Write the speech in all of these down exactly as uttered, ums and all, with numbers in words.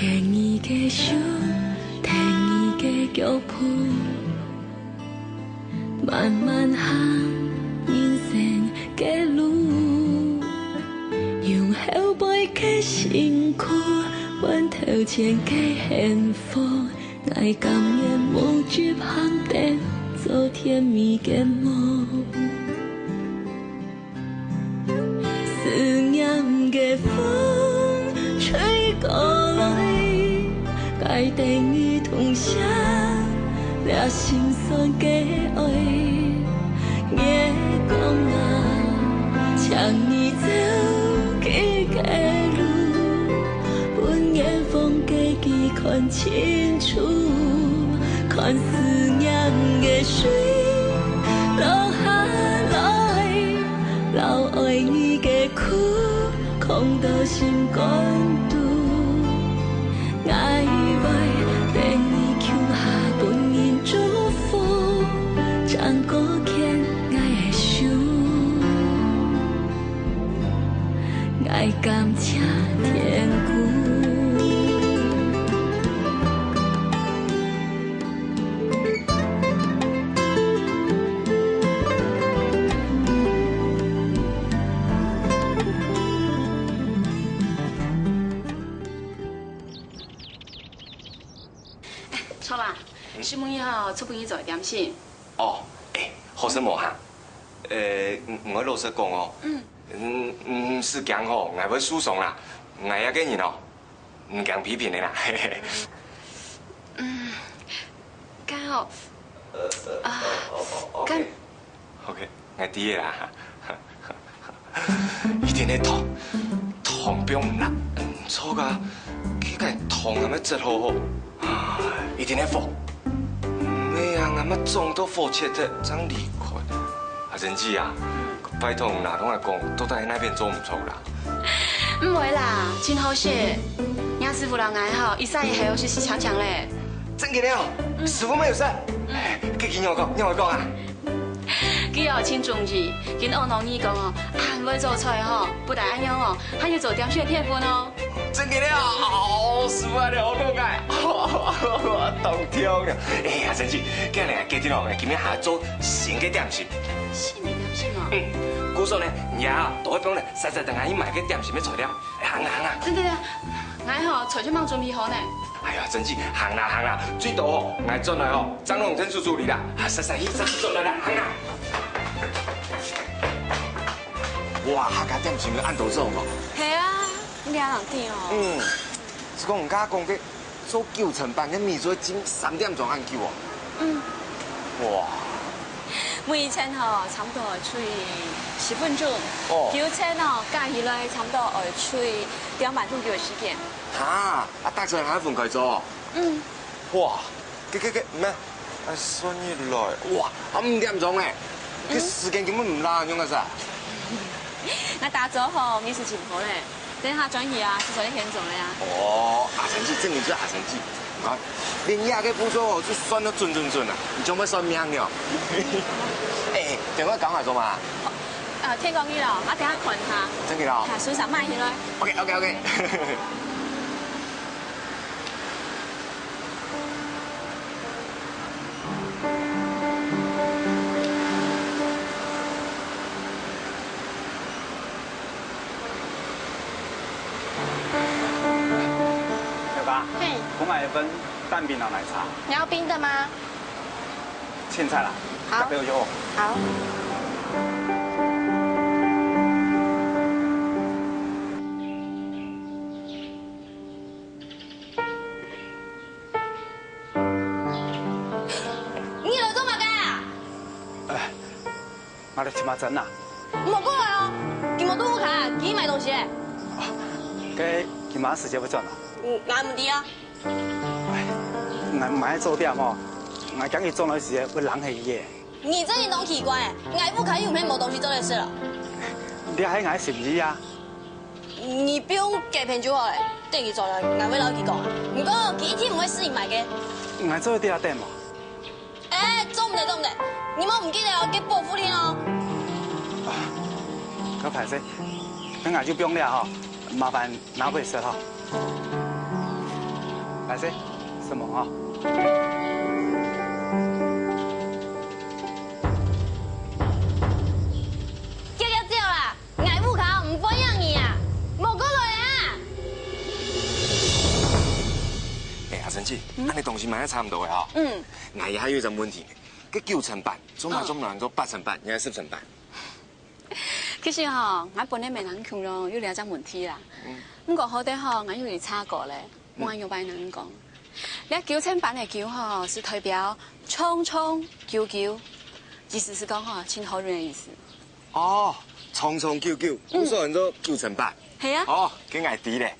牽你个手，跈你个腳步，慢慢行人生个路。用後背个辛苦，換頭前个幸福。𠊎甘願無執行燈，做甜蜜个夢。 思念个風吹過來，帶等你痛惜，這心酸个愛。月光啊，請你照佢个路，分遠方个佢看清楚，看思念个水落下來。 摎愛你个苦，囥到心肝肚。𠊎會等你共下分人祝福，正過牽𠊎个手，𠊎感謝天公。 秋蘭，嗯？先問你吼，出本日做个點心。哦，欸，好食無哈？呃，𠊎，𠊎老實講哦，嗯。嗯，毋使驚吼，𠊎會受傷啦。𠊎這個人哦， 毋驚批評个啦。嗯，該哦，啊，該，OK，OK，𠊎知个啦。一定係糖，糖放毋落，毋著啊，佢个糖還吂擠好好，一定係火。毋係啊，𠊎乜撞到火切忒正離開。阿珍姊啊，拜託你啦，同𠊎講，到底哪片做毋著啦？ 毋會啦，真好食。若師傅摎𠊎吼，一儕一口就食淨淨咧。真个哦，師傅乜有食？該佢仰會講，仰會講啊？佢哦，真中意，佢學老二講哦，恁會做菜吼，不但恁樣哦，還有做點心个天分哦。真个哦，師傅恁樣好講啊，當暢啊！哎呀，真是，今日啊，決定哦，今日還做新个點心。 新个點心哦。嗯，故所呢，你啊，都會放呢，曬曬等下去買个點心个材料。哎，行啦，行啦。對對對，𠊎吼，菜就吂準備好呢。哎呀，真是，行啦，行啦，最多哦，𠊎轉來哦，正摎你先處理啦。啊，曬曬去，曬曬轉來啦，行啦。哇，客家點心有恁多種哦。係啊，你這人甜哦。嗯，係講你家講个 做九層粄个米做到三點鐘恁久哦。嗯。哇。每一層吼，差不多愛炊十分鐘。哦。九層哦，加起來差不多愛炊兩點鐘个時間。哈，啊，逐層還愛分開做哦？嗯。哇，該該該，毋係，啊，算起來，哇，啊，五點鐘欸，該時間根本毋罅，仰結煞？𠊎打早吼，味緒盡好咧。 等下轉去啊，就做得現做个啊。哦，阿珍姊真个就阿珍姊，你看，連這个步驟哦，就算到準準準啊，你仰會算命了？哎，等下講下做麼？啊，天光日咯，啊，等下看下。真个咯？啊，順手買起來。OK，OK，OK。 小剛，嘿。幫𠊎一份蛋餅摎奶茶。你要冰的嗎？凊彩啦，好。隔壁有哦。好。 你來做麼个啊？哎，𠊎來尋阿珍啊。莫過來哦，佢無在屋下，佢去買東西咧。該佢麼个時節會轉啊？𠊎毋知啊。哎，𠊎毋愛做店哦，𠊎驚佢轉來時會冷忒佢个。你這人當奇怪，𠊎屋下又毋係無東西做得食了。這係𠊎心意啊。 你放該片就好咧，等佢轉來，𠊎會摎佢講啊。毋過佢一定毋會食你買个。𠊎做得在這等無？哎，做毋得，做毋得，你莫毋記得哦，該保護令哦。啊，較歹勢，該𠊎就放這吼，麻煩拿回食吼。歹勢，失望哦。遽遽走啦，𠊎屋下毋歡迎你啊！莫過來啊！哎，阿珍姊，恁呢東西買得差毋多个吼。嗯。𠊎也還有一個問題，該九層粄，做麼个做毋得做八層粄，也係十層粄？ 其實吼，𠊎本來乜當苦惱有這隻問題啦。毋過好得吼，𠊎有去查過咧，無恁樣般人講。這九層粄个九吼，係代表長長久久，意思係講吼，盡好運个意思。哦，長長久久，所以安到九層粄。係啊。哦，該𠊎知咧。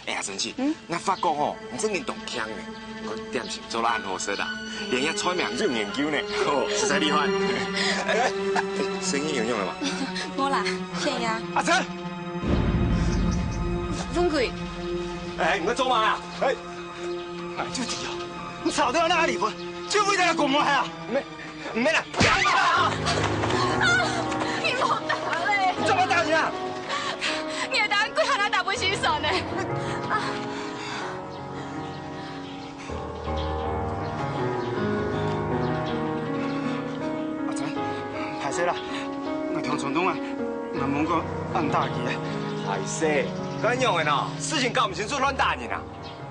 哎呀，阿珍姊，𠊎發覺吼，你真經當慶呢，你个點心做到恁好食啊，連這菜名都有研究呢，吼，實在厲害。哎，哎，生意有用个嗎？無啦，謝呀。阿珍，文貴，哎，你在做麼啊？哎，哎，就知啊，你吵到哪裡去？就為了要跟我啊？沒。 毋免啦！你莫打咧！做麼打人啊？你會打人幾下，哪打分心酸呢？阿珍，歹勢啦，𠊎當衝動啊，𠊎無講恁打佢啊。歹勢，恁樣个呢，事情搞毋清楚亂打人啊！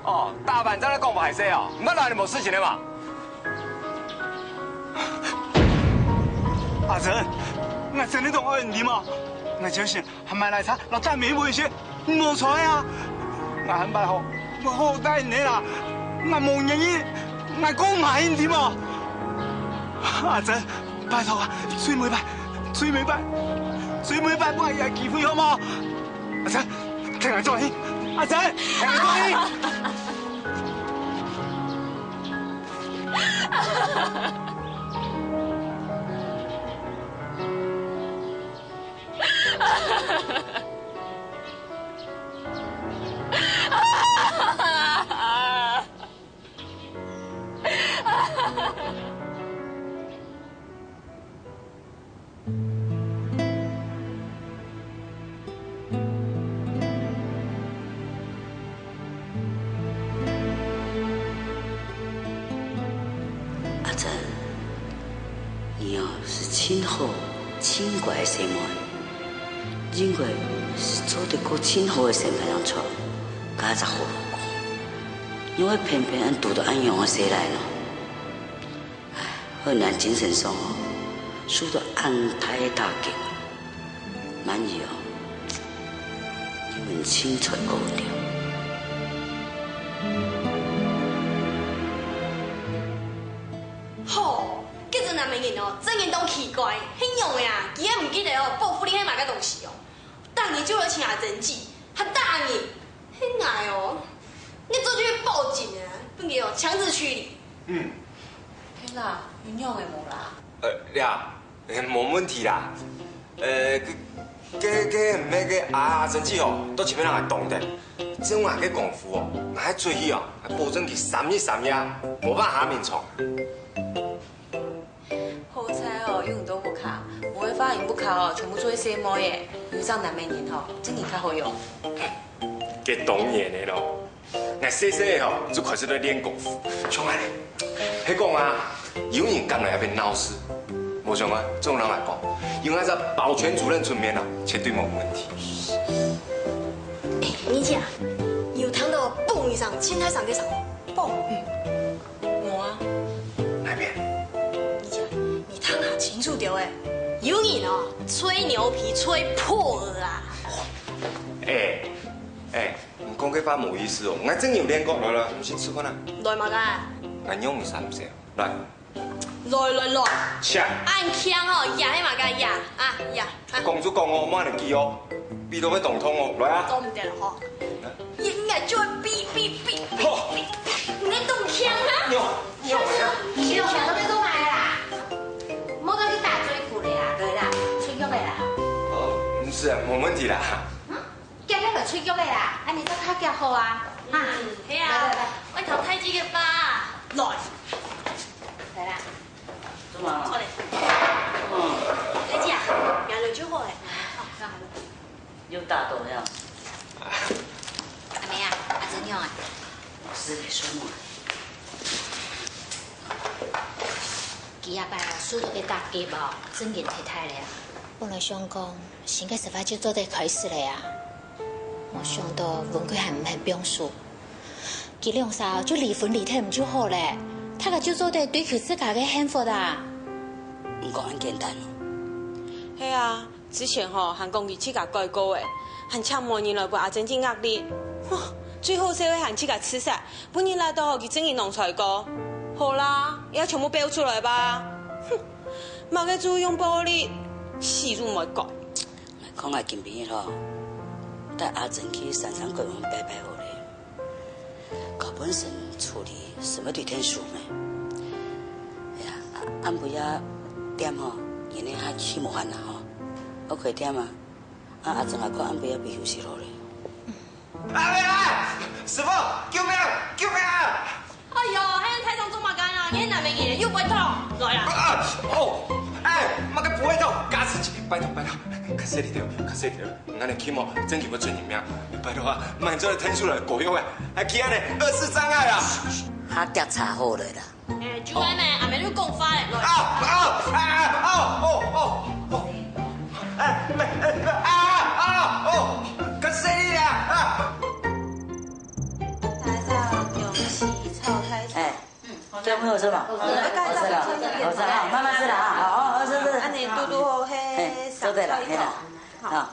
哦，打完正來講歹勢哦，毋係來你無事情个嘛？ 阿珍，𠊎真个當愛你嘛！𠊎朝晨還買奶茶摎蛋餅分你食，你無睬啊！𠊎下擺吼，𠊎好帶你啦！𠊎無願意，𠊎講毋下你知無？阿珍，拜託啊，最尾一擺，最尾一擺，最尾一擺，分𠊎一個機會好無？阿珍， 聽𠊎做戲，阿珍，聽𠊎做戲。阿珍，你哦，係盡好、盡乖个細妹，應該係做得過盡好个生活樣出，嫁隻好老公，仰會偏偏恁堵著恁樣个細賴呢？ 唉，害你精神上哦，受到恁大个打擊。萬一哦，你問清楚个好了。吼，該隻男仔人哦，真个當奇怪，係仰仔啊，佢也毋記得哦，報復你係麼个東西哦。 打人就來請阿珍姊，還打人，係𠊎哦，𠊎早就去報警啊，分佢哦強制驅離。嗯。係啦，有仰仔無啦？呃，呀，呃，無問題啦。呃，該，該，該，該阿珍姊哦，到這片來擋等。照𠊎个功夫哦，𠊎出去哦，保證佢三日三夜無辦法下眠床。 好彩哦，有你到屋下，無个話，𠊎屋下哦，全部做細妹仔，有隻男仔人吼，正經較好用。該當然个咯，𠊎細細个吼，就開始在練功夫，像恁呢。係講啊，有人敢來這片鬧事，無相干，總人來講，有𠊎這保全主任出面啊，絕對無問題。哎，你姐，有聽到嘣一聲，盡大聲个聲，嘣。 無啊。哪片？你聽下清楚點欸，有人哦，吹牛皮吹破了啊！哎，哎，你講該話無意思哦，𠊎正有練過，來來，我們先吃飯啊。來麼个？𠊎讓你三聲，來。來來來，請。恁慶哦，呀係麼个呀？啊呀！ 講就講哦，莫恁樣哦，比到會當痛哦，來啊！做毋得了吼，應該就會比比比比。好，你當慶啊！有有。你想到要做麼个啦？莫再去打嘴鼓了啦，對啦，吹牛个啦。哦，毋係啊，無問題啦。嗯，遽遽來吹牛个啦，恁樣正較遽好啊，哈。嗯，係啊，來來來，愛討太極个吧。來，來啦。 做麼？坐咧。嗯。來姐啊，䀴落就好咧。哦，恁好。又打到了。阿妹啊，阿珍仰仔？是的，叔母。佢這擺啊，受到个打擊無，正經忒大了啊。本來想講，新个食法就做得開始了啊，無想到文貴還毋肯放手。佢兩儕就離婚離忒毋就好了，大家就做得追求自家个幸福啊。毋過恁簡單哦。係啊， 之前吼，還講佢自家改過欸，還請媒人來分阿珍姐壓力。吼，最好笑个還自家自殺，分人拉到吼佢正經弄出來過。好啦，也全部爆出來吧。哼，麼个豬用暴力，死都毋會改。看𠊎今晡日吼，帶阿珍去三山國王拜拜好了。 搞本身處理，使乜對天數咩？哎呀，暗晡夜點吼，人呢還去無閒啦吼，OK點啊。啊，阿珍啊，看暗晡夜比休息好咧。哎哎哎！師傅，救命！救命啊！哎喲，還有台上做麼个啊？你係男人，又不會痛，來啦！啊哦，哎，麼个不會痛，加持姐，拜託拜託，較細力點，較細力點。 𠊎个起毛真經會出人命，拜託啊，莫做得天數來過用啊，還企恁呢，二次障礙啊！下檢查好了啦。哎，就恁呢，阿妹就講話咧，來。啊啊啊！哦哦哦！哎，哎哎啊啊哦！較細力啊！啊！大家恭喜抽開始。哎， 這樣會好吃嗎？好吃，好吃啊，好吃啊，慢慢吃啦啊，好，好吃吃。恁呢堵堵好，嘿，嘿，做得了，嘿啦，好，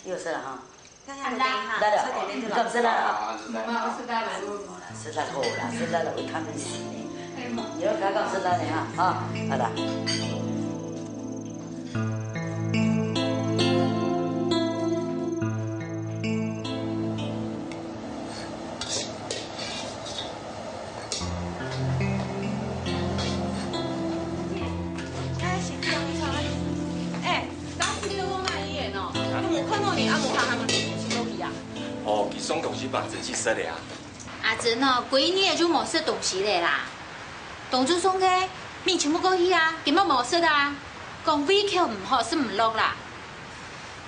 又吃了哈。來了，你敢吃了啊？吃了好啦，吃了了，會看你死呢。你要剛剛吃了呢哈，啊，好了。 哎，先生，你好。哎，當時你都講哪一眼哦？都無看到你，啊，無看他們東西都一樣。哦，佢送東西分阿珍食个啊。阿珍哦，幾日就無食東西了啦。當初送个，你全部過去啊，根本無食啊。講胃口毋好，食毋落啦。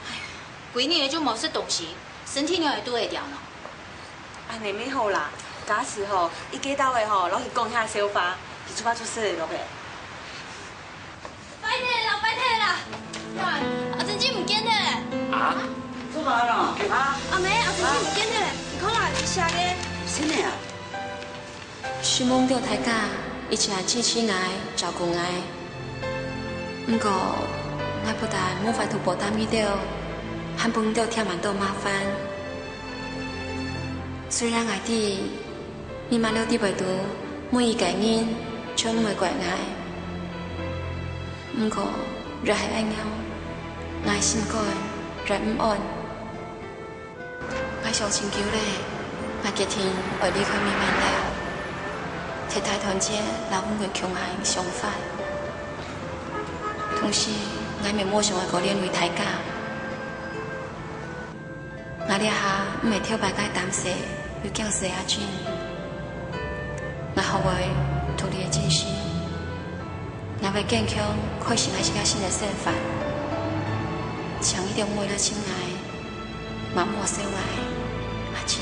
哎，幾日就無食東西， 身體仰會堵會牢呢？恁呢乜好啦，假使吼，一見到个吼，摎佢講一下笑話，佢就會出事了落去。拜託啦，拜託啦！哇，阿珍姐毋見了！啊？做麼个啊？啊？阿妹，阿珍姐毋見了，你看啊，佢寫个。真个啊？ 承蒙著大家一直支持𠊎、照顧𠊎。毋過，𠊎不但無法度報答你兜，還分你兜添恁多麻煩。雖然𠊎知，你嘛了知會著，每一個人全毋會怪𠊎。毋過，越係恁樣，𠊎心肝越毋安。 𠊎想盡久了，𠊎決定愛離開美滿樓，徹底斷絕摎文貴共下个想法。同時，𠊎乜無想愛過連累大家。𠊎這下毋係頭擺个膽細又驚事个阿珍，𠊎學會獨立个精神。 𠊎會堅強，開始𠊎自家新个生活。請你兜毋好來尋𠊎，嘛毋好笑𠊎，阿珍。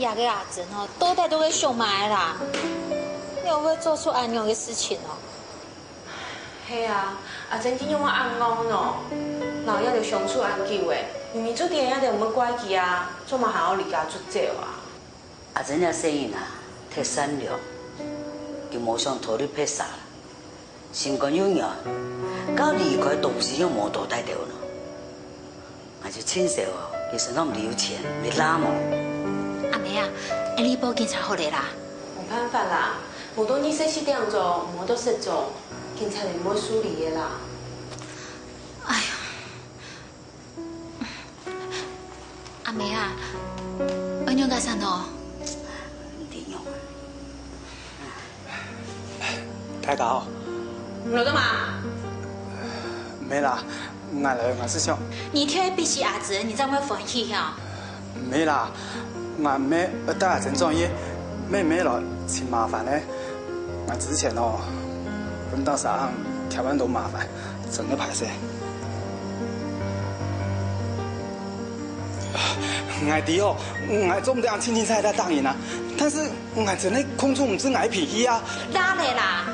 這個阿珍哦，到底都在想麼个啦？仰會做出恁樣个事情哦？係啊，阿珍仰會恁戇呢？摎這兜相處恁久了，明明就知這兜毋會怪佢啊，做麼還愛離家出走啊？阿珍這細人啊，忒善良，佢無想逃離別儕啦。 心肝又軟，到離開東西又無多帶兜呢。𠊎就盡愁哦，佢身上毋知有錢，有罅無？阿妹啊，𠊎哩報警察好了啦。無辦法啦，無到二十四點鐘，無到失蹤，警察就毋會受理个啦。哎呀， 阿妹啊，愛仰結煞呢？毋知仰啊。大家好。你來幹嘛？無啦，𠊎來，𠊎係想。你忒會逼死阿珍，你正會歡喜哦。無啦，𠊎毋係愛帶阿珍轉去，妹妹來尋麻煩个。𠊎之前哦，分到儕添恁多麻煩，真个歹勢。𠊎知哦，𠊎做毋得恁清清楚楚答應啊，但是𠊎真个控制毋住𠊎个脾氣啊。拉咧啦！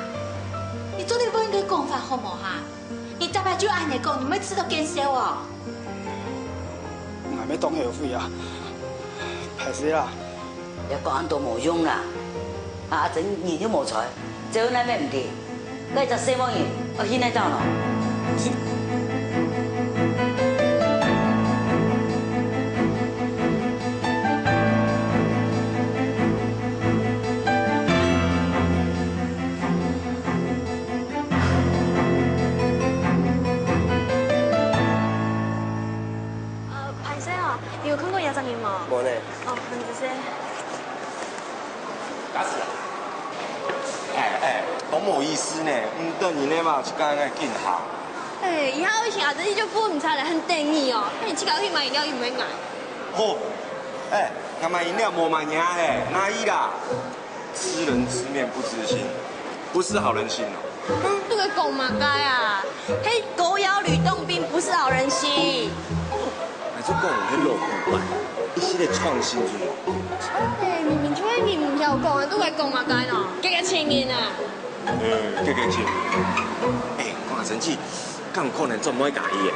你做得換一個講法好無哈？你逐擺就恁樣講，你毋會試著見笑哦？𠊎乜當後悔啊，歹勢啦！ 你講恁多無用啦！啊，阿珍人又無在，走哪位毋知？該隻細妹人愛去哪位呢？呃，歹勢哦，你有看過這隻人無？無呢。 哦，很仔細。假使啊。哎哎，當無意思呢，毋等人呢嘛，自家愛緊行。哎，以後愛請阿珍就分毋出來，很得意哦。那你自家去買飲料又毋會買。哦，哎，𠊎買飲料無買你个，哪有啦？知人知面不知心，不識好人心哦。 你在講麼个啊？該狗咬呂洞賓不識好人心。𠊎就講你老古板，一息仔創新就無。哎，明明就係你毋曉講啊，你在講麼个呢？結結情人啊！嗯，結結情人。哎，講阿珍姊，敢有可能做妹家己个？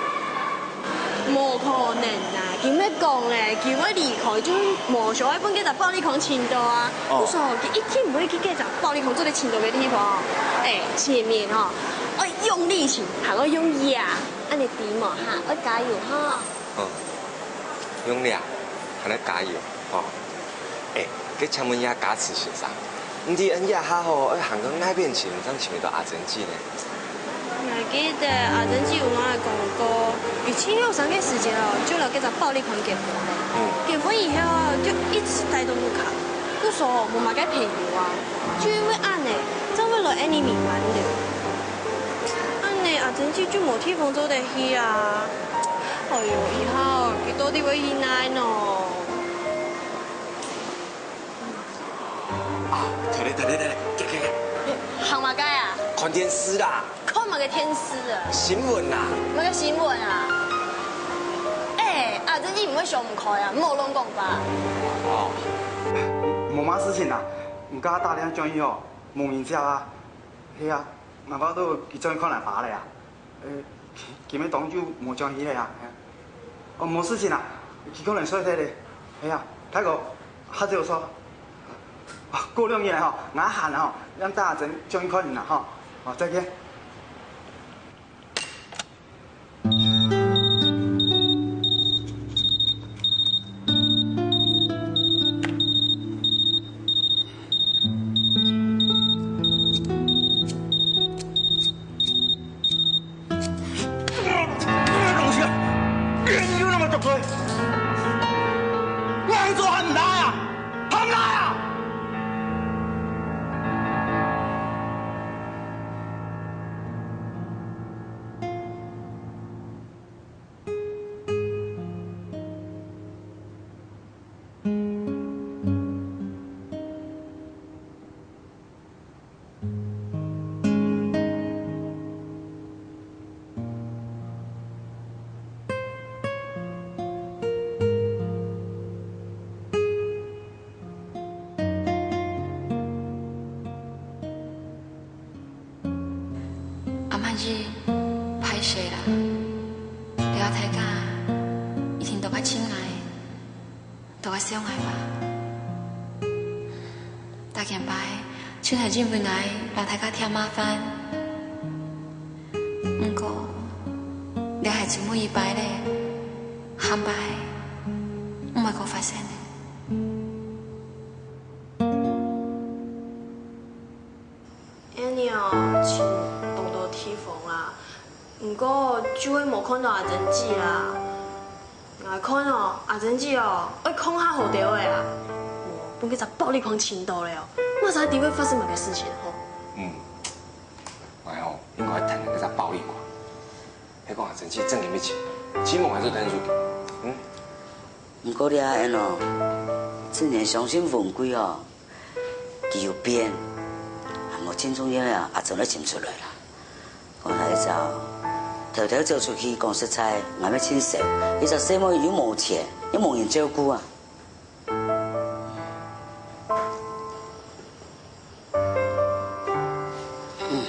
無可能啦，佢會講咧，佢會離開，就無想愛分該隻暴力狂尋著啊。哦。故所，佢一定毋會去該隻暴力狂做得尋著个地方。哎，前面吼，愛用力尋，還愛用力啊，恁樣知無哈？愛加油哈！嗯，用力啊，還愛加油，吼。 哎，該請問一下家慈先生，你知𠊎這下吼，愛行到哪片尋，正尋得著阿珍姊呢？𠊎記得阿珍姊有摎𠊎講過，佢盡後生个時節哦，就摎該隻暴力狂結婚了。嗯。結婚以後啊，就一直待到屋下，故所無麼个朋友啊，就因為恁樣，正會來𠊎俚美滿樓。恁樣阿珍姊就無地方做得去啊。哎喲，以後佢到底會去哪呢？ 啊，對咧，對咧，對咧，行，行，行。行麼个啊？看電視啦。看麼个電視啊？新聞啦。麼个新聞啊？哎，阿珍姊毋會想毋開啊，莫亂講話。哦，無麼事情啦，毋過打電話轉去哦，無人接啊。係啊，𠊎看著佢轉去看阿爸咧啊。 呃，今晡日當晝無轉去咧啊。哦，無事情啊，佢可能睡忒咧。哎呀，大哥，下晝有事。啊，過兩日來吼，𠊎閒吼，正打阿珍轉去看你啦吼。哦，再見。 東西啊，人有那麼多嘴，硬做還毋來啊？還毋來啊？阿滿姨，歹勢啦，這下大家一定都較親愛。 都會想𠊎吧。大家擺，就係因為𠊎摎大家添麻煩。毋過，這係最尾一擺咧，下擺毋會過發生咧。 𠊎呢，尋當多地方啦，毋過就係無看著阿珍姊啦。𠊎看哦，阿珍姊哦，愛囥較好兜仔啊，無分該隻暴力狂尋著咧哦，麼儕知會發生麼个事情吼？嗯，𠊎吼，應該愛跈該隻暴力狂，係講阿珍姊正經愛尋，尋無𠊎就跈等佢。嗯。毋過這下哦，真係相信文貴哦。 佢有變，還無盡重要啊，阿珍愛尋出來啦。講下一隻，偷偷走出去，講實在，𠊎乜盡愁。一隻細妹又無錢，又無人照顧啊。嗯。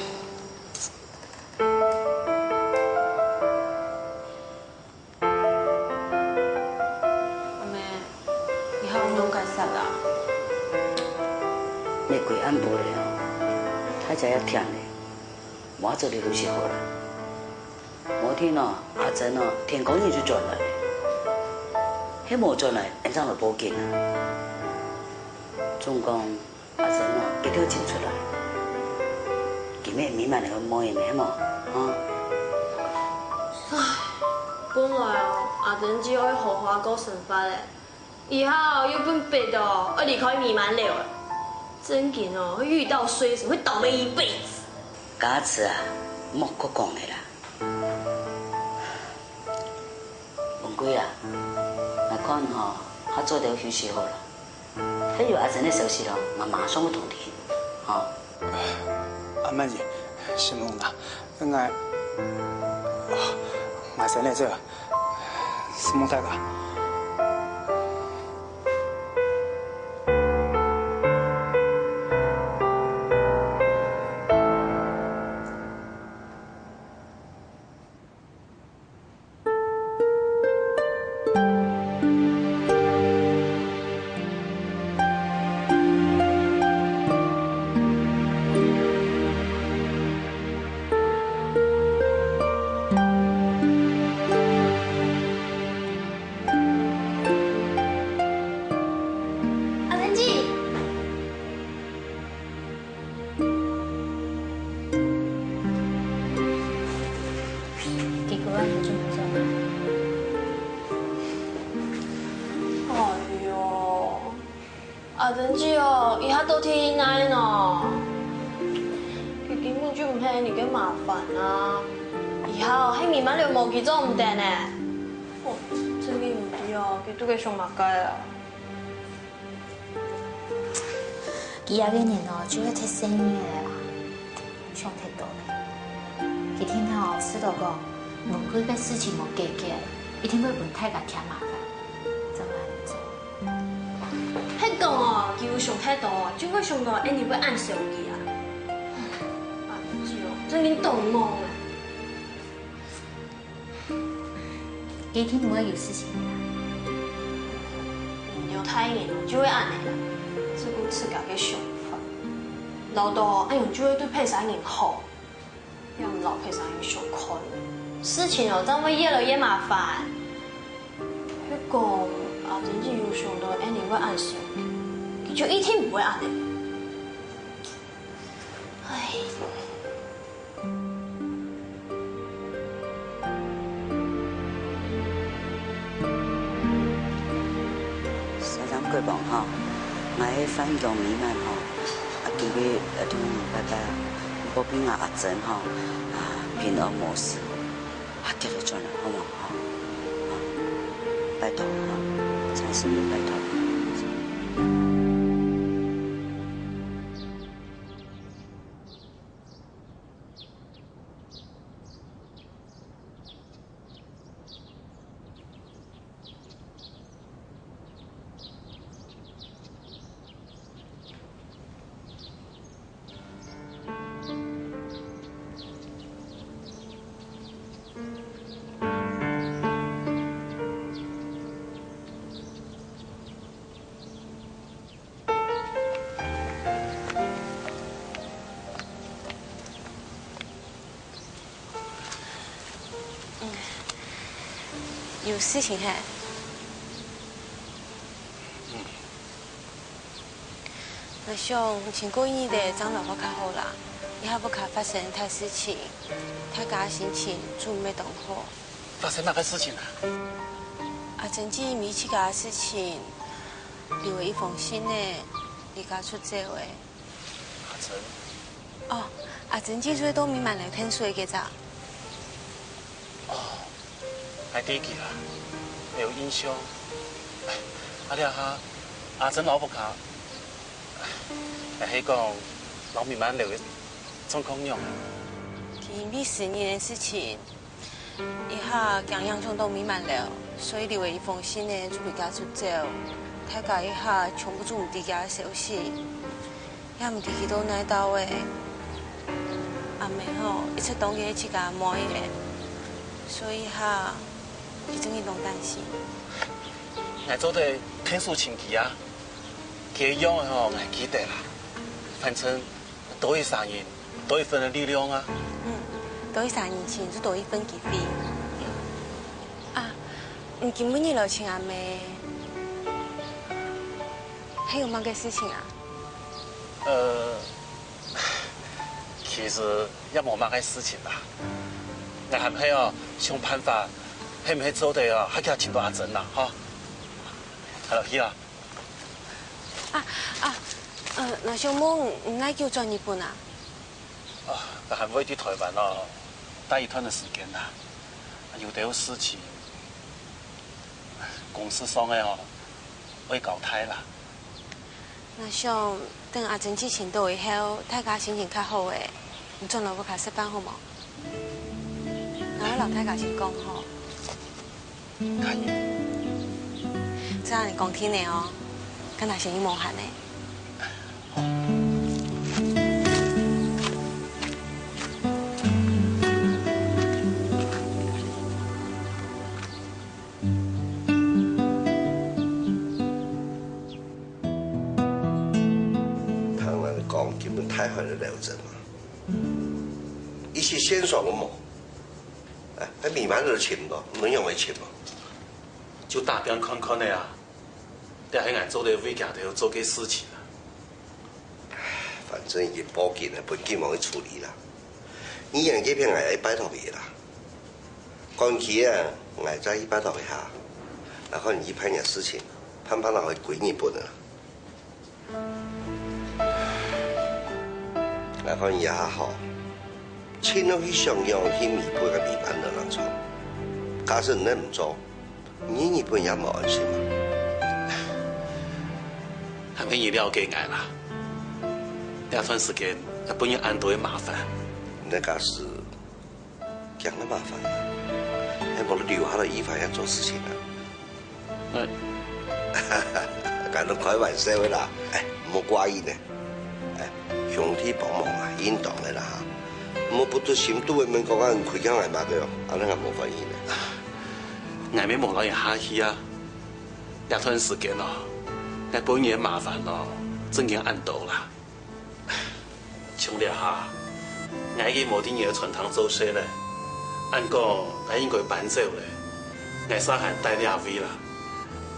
阿姆，你還有仰結煞啊？乜歸暗晡了哦，大家也悿了，無愛做了休息好了。無定哦，阿珍哦，天光日就轉來了。係無轉來，俺正來報警啊。總講 阿珍哦，佢就尋出來。佢乜美滿樓个妹仔，係無？哈？唉，本來哦，阿珍姊愛好好過生活个，這下哦又分逼到愛離開美滿樓了。正經哦，會遇到衰神，會倒楣一輩子。家慈啊，莫過講了啦。 文貴啊，𠊎看吼，較早兜休息好了。係有阿珍个消息咯，𠊎馬上會通知你，吼。阿滿姨，承蒙啦，𠊎，哦，𠊎先來走，承蒙大家。 阿珍姊， 結果啊，你準備做麼？哎喲，阿珍姊哦，這下到底仰呢？佢根本就毋係你个麻煩啊！這下哦，係美滿樓無佢做毋得呢。哦，正經毋知哦，佢到底想麼个啊？ 佢這個人哦，就係忒細義了啦，想忒多了。佢聽到哦，試著講，文貴个事情無解決，一定會分大家添麻煩，正會恁樣做。係講哦，佢有想忒多，就會想到恁樣會恁受氣啊。阿珍姊哦，正經當戇啊！ 一定毋會有事情个啦。人到大人就會恁樣啦，只顧自家个想法，老到恁樣就會對別儕人好，也毋摎別儕人相看，事情哦，正會越來越麻煩。係講阿珍姊有想到恁樣會恁想，佢就一定毋會恁樣。 唉。先生，過磅吼，𠊎係范江美滿吼，啊，今日來同你拜拜啊，保庇𠊎阿珍吼，啊，平安無事，啊，遽遽轉來，好無？吼，啊，拜託吼，真心拜託。有事情係？𠊎想，先過一日仔正摎屋下好啦，這下屋下發生大事情，大家心情總毋會當好。發生麼个事情啊？阿珍姊因為自家个事情，留了一封信仔，離家出走仔。 阿珍。哦，阿珍姊就係到美滿樓𢯭手該隻。哦，𠊎知佢啦，𠊎有印象。啊，這下阿珍摎屋下，𠊎係講，摎美滿樓个狀況仰啊？佢因為私人个事情，一下驚影響到美滿樓，所以留了一封信呢，就離家出走。大家一下全部就毋知佢个消息，也毋知去到哪位了。阿姆吼，一直當佢係自家妹仔，所以一下佢真經當擔心。𠊎做得𢯭手尋佢啊，佢个樣仔吼，𠊎記得啦。反正 多一儕人，多一分个力量啊。嗯，多一儕人尋，就多一分機會。啊，你今晡日來尋阿姆，係有麼个事情啊？呃，其實也無麼个事情啦。𠊎還係哦，想辦法，係毋係做得哦，較遽尋到阿珍啦，吼。好了，去啦。 啊，啊，呃，𠊎想問，你哪久轉日本啊？啊，𠊎還會在臺灣哦，待一段个時間啦。有兜事情，公事上个哦，愛交代啦。𠊎想，等阿珍姊尋到以後，大家心情較好咧，你轉來屋下食飯好無？ 𠊎會摎大家先講吼。可以。這下你講定了哦，今下先去無閒咧。聽人講，今晡日大海个劉真嘛，一息線索都無。 哎，該美滿樓尋無，你仰會尋無？就打拚看看仔啊，這係𠊎做得為佢兜做个事情啊。反正已經報警了，分警方去處理啦。議員該片𠊎愛拜託佢啦。趕去啊，𠊎再去拜託一下，然後你去辦若事情，辦辦了會歸日本个啦。 𠊎看你這下吼，盡量去想仰去彌補該美滿樓个創。假使你恁毋做，你日本也無安心啊。還係你了解𠊎啦，這段時間也分你恁多个麻煩。你假使 驚个麻煩啊，係無留下來以後愛仰做事情啊？哎。𠊎都開玩笑个啦，哎，毋好怪意呢。哎，兄弟幫忙啊，應當个啦哈。毋好不知心肚个面講啊，你虧欠𠊎麼个哦，恁樣𠊎無歡喜呢。𠊎乜無摎你客氣啊，這段時間哦，𠊎分你个麻煩哦，正經恁多啦。 像這下，𠊎已經無在你个餐廳做事咧，恁講𠊎應該搬走咧，𠊎煞還戴這位啦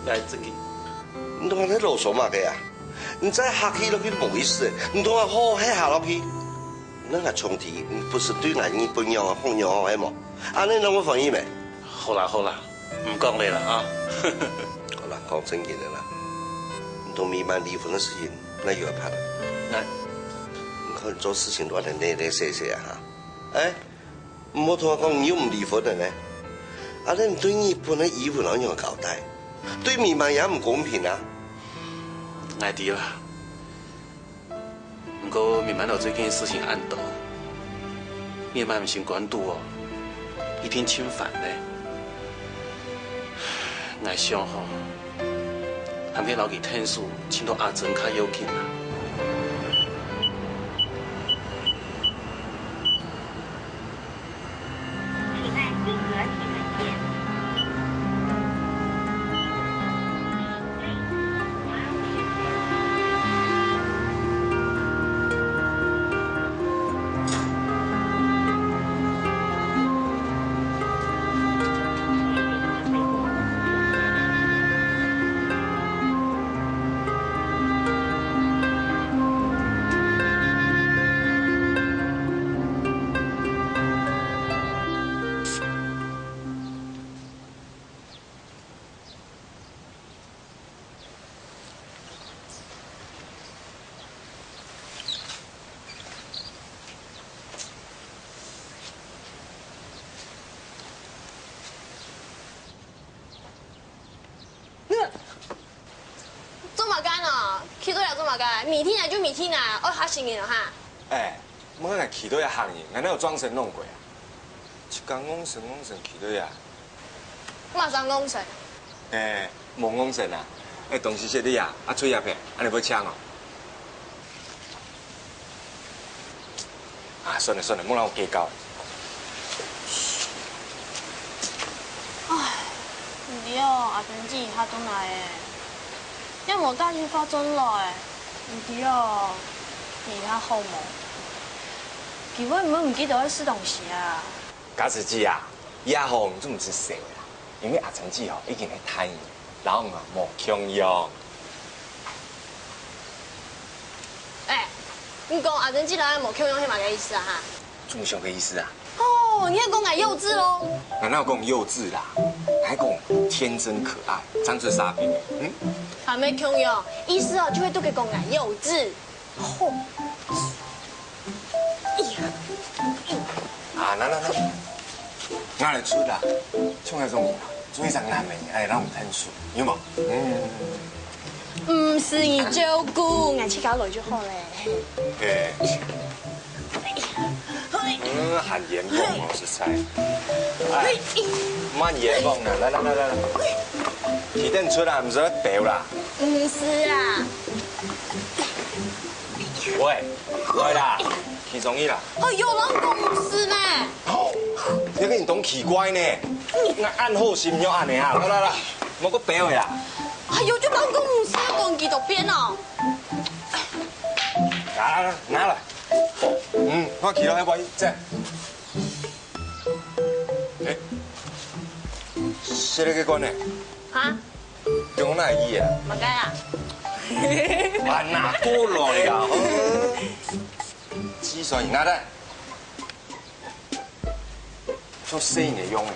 ，𠊎正經……你同𠊎在囉嗦麼个啊？你再客氣落去無意思，你同𠊎好好歇下落去。你𠊎兄弟，你毋使對𠊎日本人个好樣好係無？恁樣你會歡喜咩？好啦好啦， 毋講咧啦啊。好啦，講正經个啦，你同美滿離婚个事情，哪有辦法？𠊎……你看你做事情都恁樣懶懶細細啊哈！哎，毋好同𠊎講你又毋離婚个呢。啊，恁你對日本个遺物仰交代？對美滿也毋公平啊！𠊎知啦。 毋過美滿樓最近事情恁多，美滿心肝肚哦，一定盡煩咧。𠊎想吼，還係摎佢𢯭手，尋到阿珍較要緊啊。做麼个呢？去到這做麼个？meeting啊就meeting啊，愛嚇死人了哈！哎，莫講𠊎騎到遐行呢，𠊎哪有撞神弄過啊？一工戇神戇神騎到遐。麼儕戇神？哎，無戇神啊！哎，東西食了啊，啊，出去啊，恁樣會嗆哦。 啊，算了算了，莫摎𠊎計較。唉，毋知哦，阿珍姊佢轉來咧，也無帶佢化妝落咧，毋知哦，佢較好無？佢會毋會毋記得愛食東西啊？嘉慈姊啊，這下吼，你就毋使愁啦，因為阿珍姊吼已經係大人，摎𠊎無共樣。 哎，你講阿珍姊摎𠊎無共樣係麼个意思啊哈？正常个意思啊。哦，你係講𠊎幼稚咯？𠊎哪有講幼稚啦？𠊎講天真可愛，正經煞猛个。嗯？還無共樣，意思哦，就係都係講𠊎幼稚。吼。啊，來來來，𠊎來出啦，像該種人啊，做一隻男人，哎，摎𠊎𢯭手，有無？嗯。 毋使你照顧，𠊎自家來就好咧。嘿。嗯，還冤枉哦，實在。哎，莫冤枉啦，來來來來來，起等出啦，毋使表啦。毋使啊。喂，來啦，起中意啦。哎喲，人講毋使呢。哦，你个人當奇怪呢，𠊎恁好心又恁樣啊，來來來，莫个表啦。 哎喲，就人講毋使講幾多遍哦。拿來，拿來。嗯，我去了，還不好意思。哎，這個罐呢？啊？用哪位啊？麼个啊？啊，拿過來啊！汽水，拿來。做生意用的。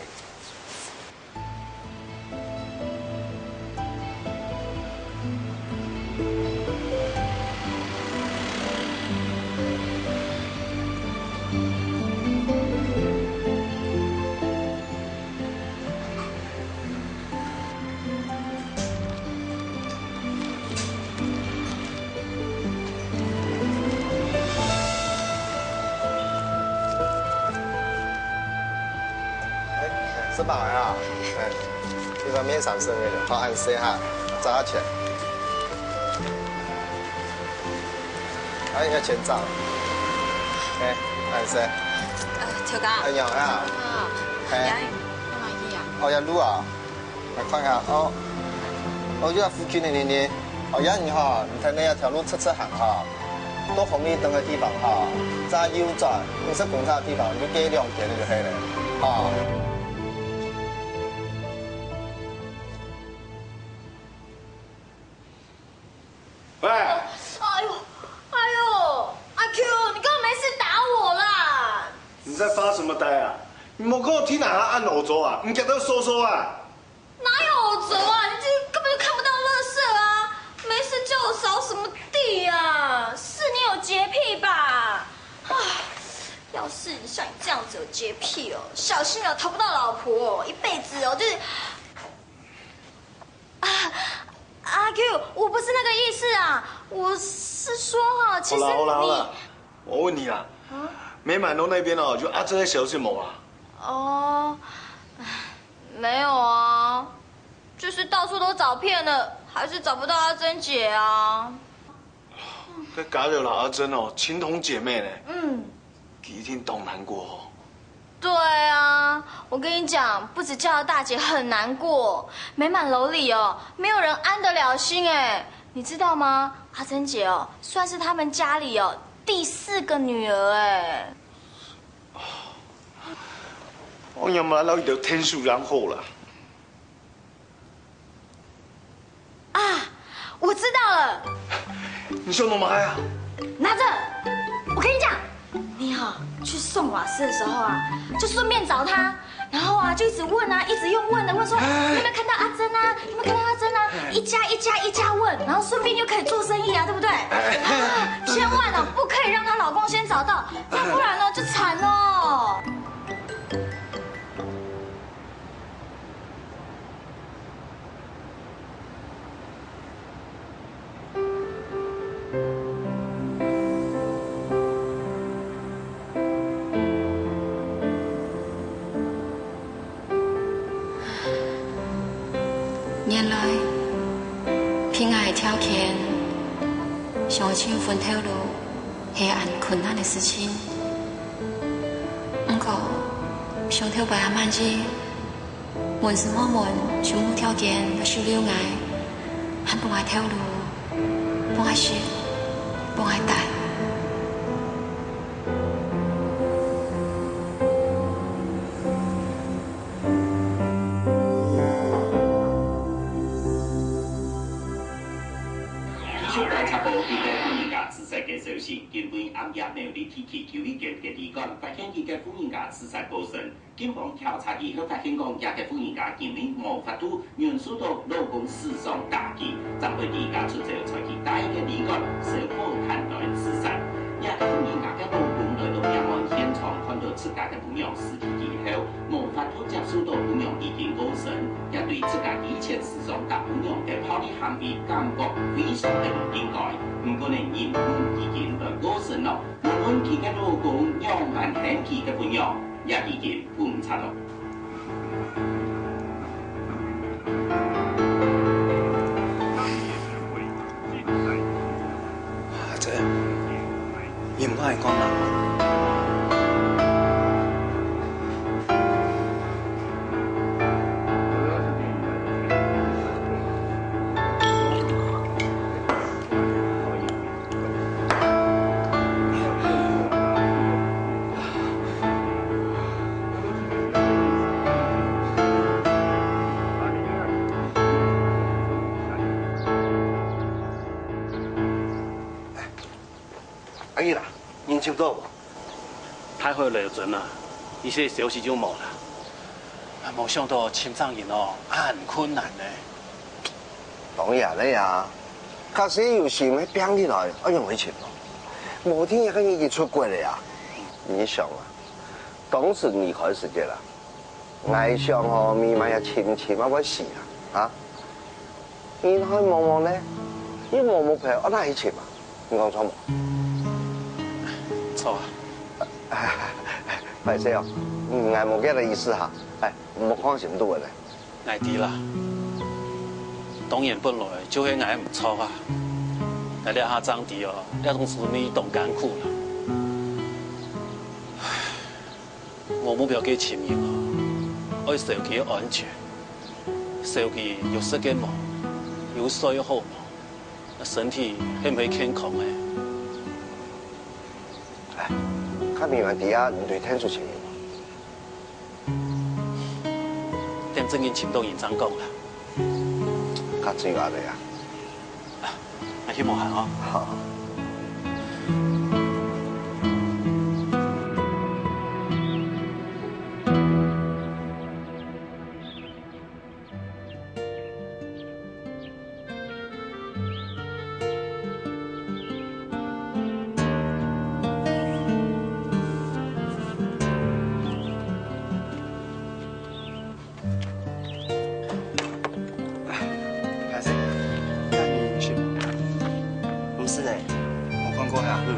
哎，食飽了啊？哎，這個麵上剩个了，好，恁細哈，找下錢。哎，要錢找。哎，恁細。呃，頭家。哎，有啊。啊，哎。呀，我哪去啊？哦，要路啊。 來看下哦。哦，這附近个呢呢，哦，這你哈，你看該條路直直行哈，到紅綠燈个地方哈，再右轉，紅色公車个地方，你就過兩間就係了，哈。 喂，哎呦，哎呦，阿Q，你幹嘛沒事打我啦？你在發什麼呆啊？你莫跟我聽哪哈按歐洲啊？你給他說說啊！哪有歐洲啊？你這根本就看不到垃圾啊！沒事叫我掃什麼地啊？是你有潔癖吧？唉，要是像你這樣子有潔癖哦，小心哦，討不到老婆哦，一輩子哦，就是 啊，阿Q，我不是那個意思啊，我是說哈，其實你……好了好了好了，我問你啦，啊？美滿樓那邊哦，有阿珍个消息無啊？哦，唉，沒有啊，就是到處都找遍了，還是找不到阿珍姐啊。該嘉柔摎阿珍哦，情同姐妹呢。嗯。 佢一定當難過哦。對啊，我跟你講，不止嘉柔大姐很難過，美滿樓裡哦，沒有人安得了心哎，你知道嗎？阿珍姐哦，算是他們家裡哦第四個女兒哎。我也無摎佢兜𢯭手正好啦。 啊，我知道了。你想到麼个啊？拿著，我跟你講，你哈，去送瓦斯的時候啊，就順便找她，然後啊，就一直問啊，一直用問的問說，哎。你有沒有看到阿珍啊？有沒有看到阿珍啊？哎。一家一家一家問，然後順便又可以做生意啊，對不對？哎。啊，千萬哦，不可以讓她老公先找到，要不然呢，就慘哦。天，想愛尋份頭路係恁困難个事情。毋過，想頭擺阿滿姨問是無問就無條件來收留𠊎，還分𠊎頭路，分𠊎食，分𠊎戴。 繼續觀察到佢个婦人家自殺个消息，今晡暗夜苗栗地區九一一个旅館發現佢个婦人家自殺過身。警方調查以後發現講，這个婦人家因為無法度忍受到老公時常打佢，正會離家出走，在佢戴个旅館燒火炭來自殺。這个婦人家个老公來到命案現場，看到自家个餔娘屍體以後，無法度接受到餔娘已經過身，也對自家以前 常打餔娘个暴力行為感覺非常个毋應該。毋過呢，人已經來過身了，無論佢个老公仰般恨佢个餔娘，也已經分拆了。阿珍，你毋好恁講啦。 阿姨啦，人尋到無？大海撈針啊，一息消息就無啦。啊，無想到尋著人哦，恁困難呢。當然了呀，假使有心个拼起來，愛仰會尋無？無定一个人已經出國了呀。你想啊，當時離開時節啦， 𠊎想吼，美滿也深深啊會死啊，啊！人還茫茫呢，又無目標，愛哪去尋啊？你講著無？著啊。歹勢哦，嗯，𠊎無該个意思哈，哎，莫放心就好了。𠊎知啦，當然本來就係𠊎毋著啊，𠊎這下正知哦，這種滋味當艱苦啦。 無目標个尋人哦，愛愁佢个安全，愁佢有食个無，有睡好無，身體係毋係健康个。哎，較明白知啊，你對天使尋人無？等真正尋著人正講啦。較自由啊，對啊。 啊，𠊎去無閒哦。好。歹勢，帶你去。毋係呢，無看過呀。嗯。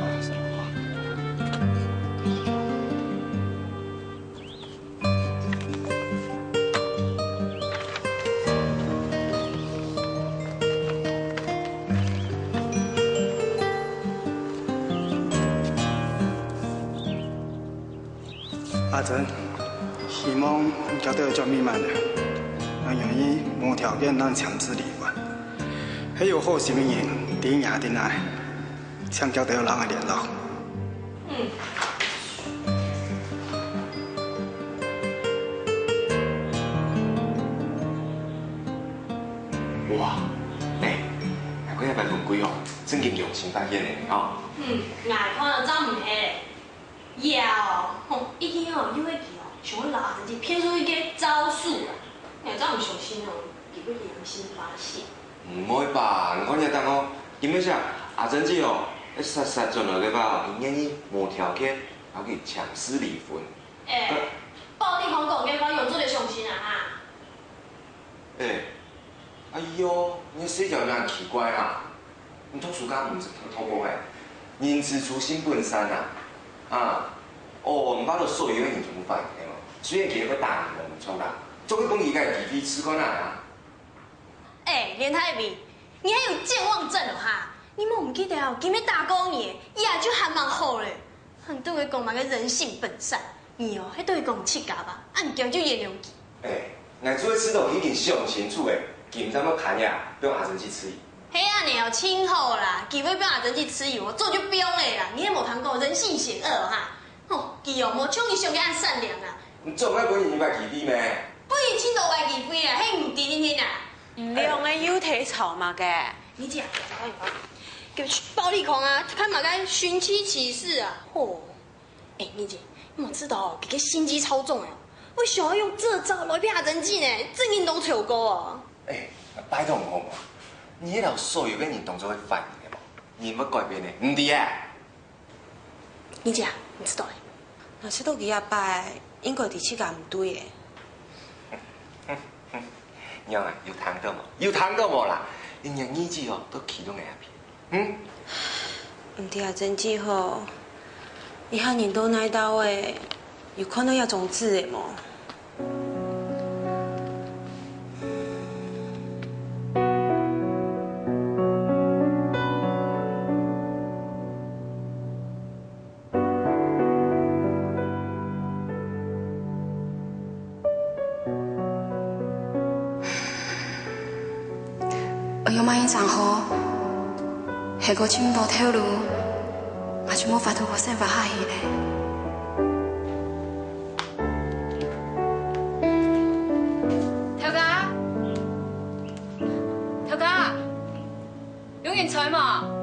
啊，是啊。阿珍，希望你交代轉美滿了，𠊎願意無條件同你簽字離婚。係有好心个人，知你定愛，請交代人來聯絡。嗯。哇，欸，𠊎看這擺文貴哦，正經良心發現呢，吼。嗯，𠊎看了正毋係咧。 呀，吼，一定哦，因為佢哦，想愛摎阿珍姊騙出去个招數啊。𠊎正毋相信哦，佢會良心發現。毋會吧？你看這單哦，佢乜寫阿珍姊哦，會煞煞轉來个話，佢願意無條件摎佢簽字離婚。欸，保你香港个話，仰做得相信啊哈？ 欸，哎喲，你个細條也恁奇怪哈！你讀書敢毋識讀過欸？人之初，性本善啊！啊，哦，毋怕得所有个人全部反應哦。雖然佢會打你無毋著啦，總係分佢个機會試看啊！欸，連大偉，你還有健忘症哦哈？你莫毋記得哦，今日大過年，以後就還蠻好咧。你對佢講麼个人性本善，你哦，係對佢講自家吧，恁驚就原諒佢。哎，𠊎做得知道佢已經想清楚咧，今朝要看呀，放阿珍去自由。係恁呢哦，真好啦，機會放阿珍去自由哦，早就放咧啦，你係無聽過人性險惡哦哈？吼，佢哦，無像你想个恁善良啊。你總愛分人一擺機會咩？分人盡多擺機會啊，係毋知你聽啊？ 你兩个又在吵麼个？你姐，給我去暴力狂啊！看麼个尋妻啟事啊！吼！哎，你姐，你有知道哦，佢个心機超重哎，會想要用這招來騙阿珍姐呢，正經當醜惡哦！哎，拜託你好無？你係摎所有个人當做會反應个無？人會改變个，毋知啊？ 你姐，你知道欸？若係到佢阿伯，應該知自家毋對欸。娘啊，有聽到無？有聽到無啦？人家義子哦，都企到𠊎這片。嗯？毋知阿珍姐吼，這下人到哪兜欸，有看到這張紙欸無？ 愛仰般樣正好？係過尋毋到頭路，𠊎就無法度過生活下去咧。頭家，頭家，有人在無？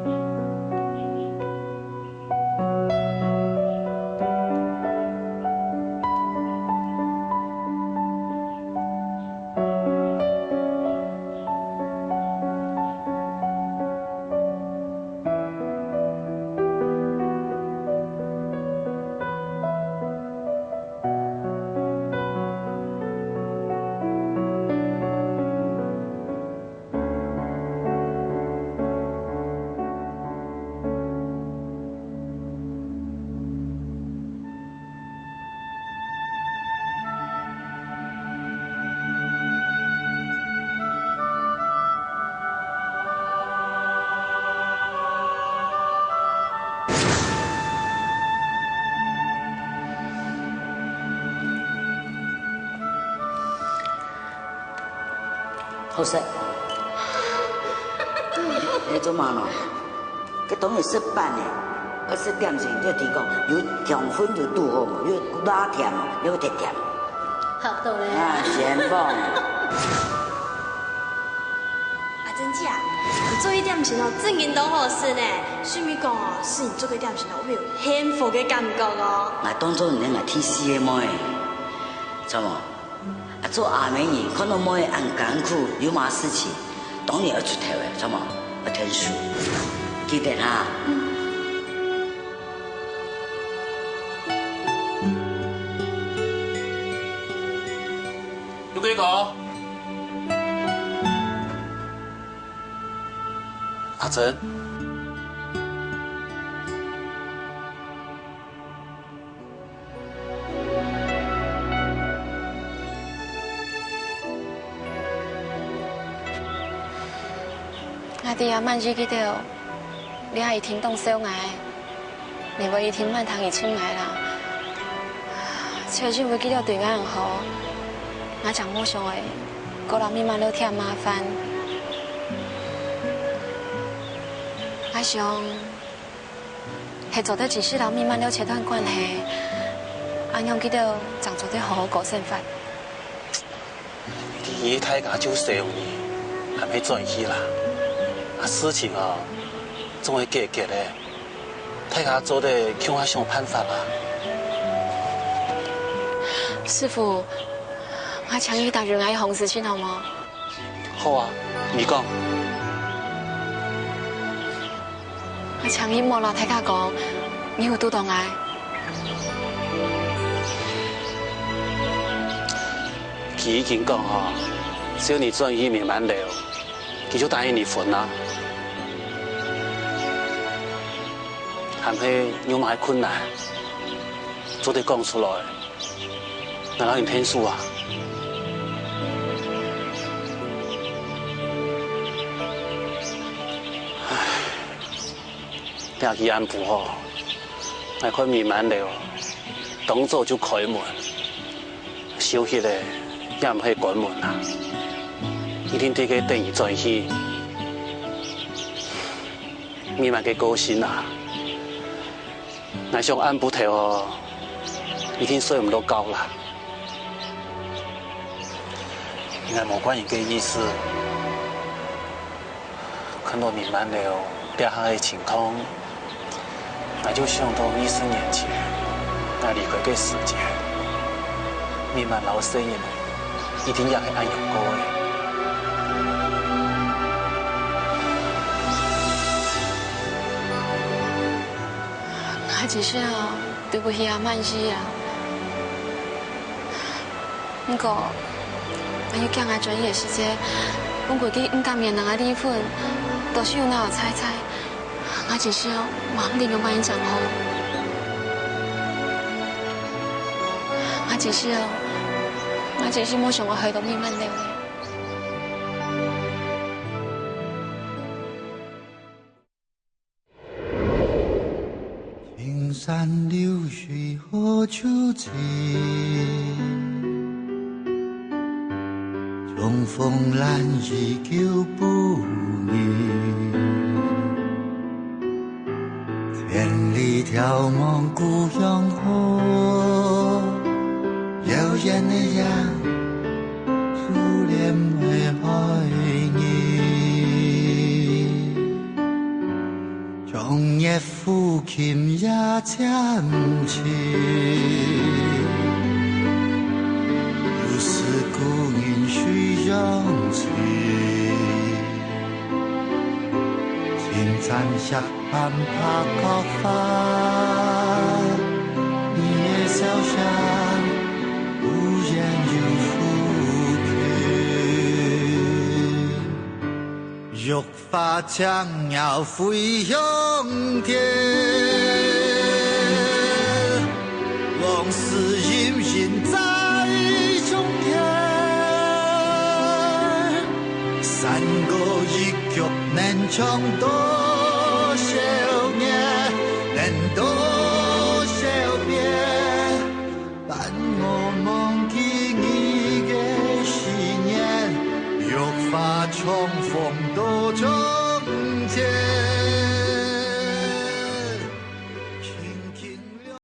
好食。你做麼个呢？該當然食飯呢，愛食點心，就提供有糖分就堵好嘛，有拉甜嘛，有甜甜。好多咧。啊，先放。阿珍姐啊，你做个點心哦，正經當好食呢。順便講哦，食你做个點心哦，會有幸福个感覺哦。𠊎當做你係𠊎第四个妹，知無？ 啊，做阿姆人看到妹恁艱苦，有麼事情，當然愛出頭个，知無？愛𢯭手，記得哈。有幾多？阿珍。 𠊎知啊，滿意佢兜，這下一定當愁𠊎，你會一定滿聽佢尋𠊎啦。就因為佢兜對𠊎恁好，𠊎正無想愛過摎美滿樓添麻煩。𠊎想， 係做得真實摎美滿樓切斷關係，恁樣佢兜正做得好好過生活。你知大家就愁你，還係轉去啦。啊，事情哦，總會解決个。大家做得共下想辦法啦。師傅，𠊎請你答應𠊎一項事情好無？ 好啊，你講。𠊎請你莫摎大家講，你有堵著𠊎。佢已經講吼，只要你轉去美滿樓，佢就答應離婚啦。還係有麼个困難，做得講出來。 𠊎摎你𢯭手啊。這日暗晡吼，𠊎看美滿樓當早就開門，休息咧也毋係關門啊，一定在該等佢轉去。美滿个個性啊，𠊎想暗晡頭哦，一定睡毋著覺啦。𠊎無怪你个意思。 看到美滿樓這下个情況，𠊎就想到二十年前，𠊎離開个時節，美滿摎細人一定也係恁樣過个。𠊎一息都毋會恁滿意啊！ 毋過，𠊎又驚𠊎轉去个時節，分規个毋敢面人个離婚，都係有鬧吵吵。𠊎一息嘛毋知仰般正好。𠊎一息，𠊎一息無想過害到美滿樓咧。 青山綠水好秋情，重逢難遇舊不易。千里眺望故鄉好，遙遠的夜，思念會害你。 長夜撫琴夜漸靜，又思故人水鄉情。青山石板白角花，你的笑聲忽遠又忽近。 花輕搖飛向天，往事隱隱在胸間。山歌一曲能唱斷